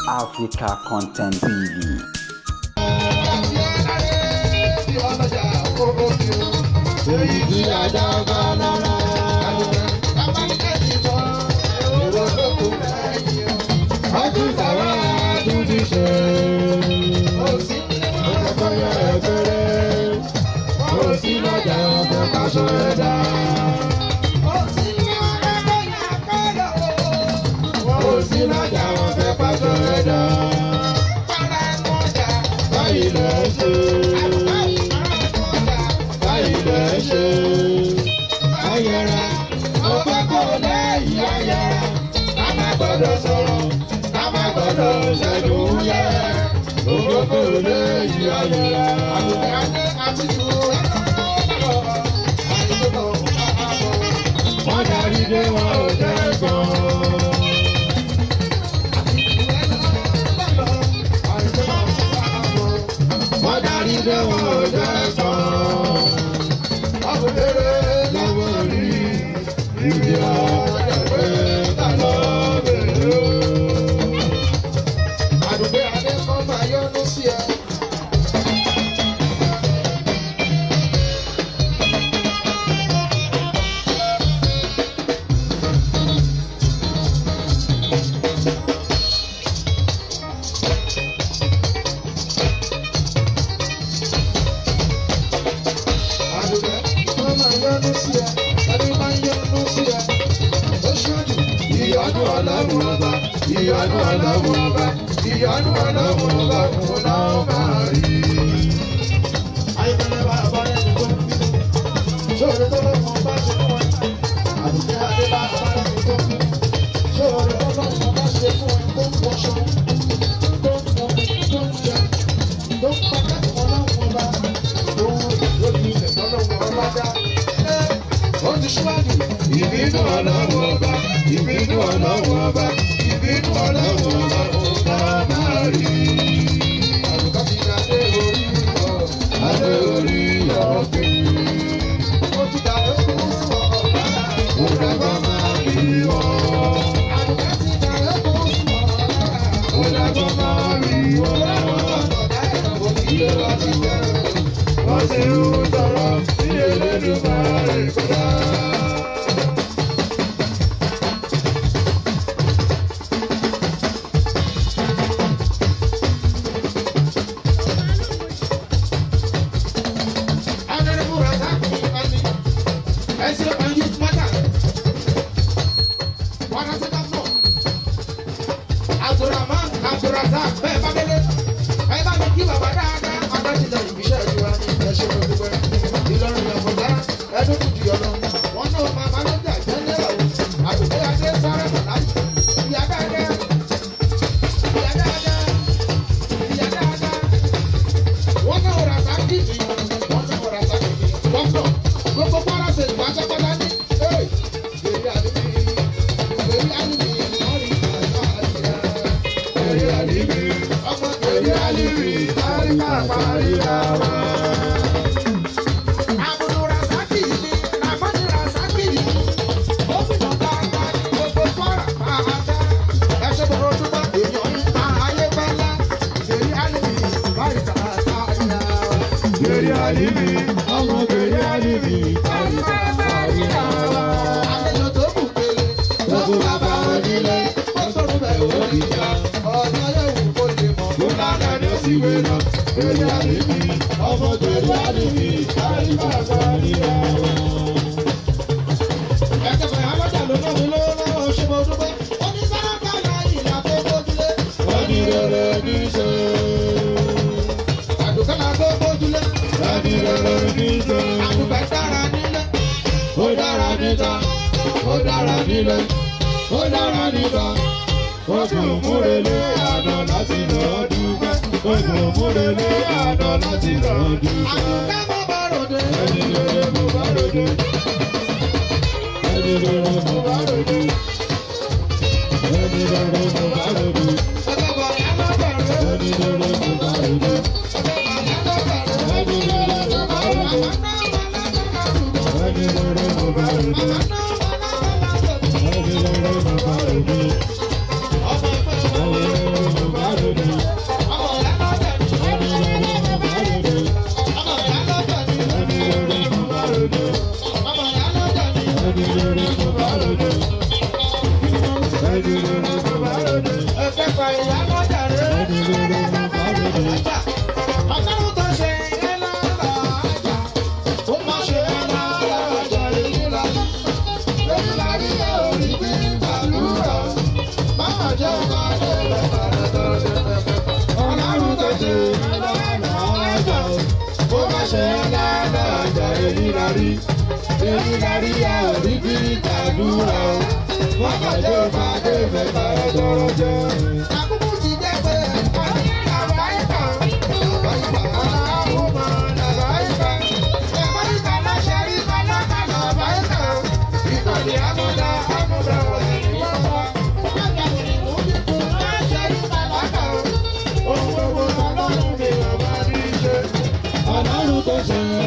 Africa Content TV. Ọmọ rere mo bá ròde. Ẹ̀kẹ́fà ìyá lọ́jà rẹ̀. Ẹni rere mo bá ròde. Ọlọ́run tó ṣe é lára àjà. Ó má ṣe é lára àjà èyí la. Èyí la rí orí bí gbàdúrà. Máma jẹ́ ọmọdé rẹ̀ bàrẹ̀ tọ́jú. Ọlọ́run tó ṣe é lára àjà. Ó má ṣe é lára àjà èyí la rí. Èyí la rí orí bí gbàdúrà. Máma jẹ́ ọmọdé rẹ̀ bàrẹ̀.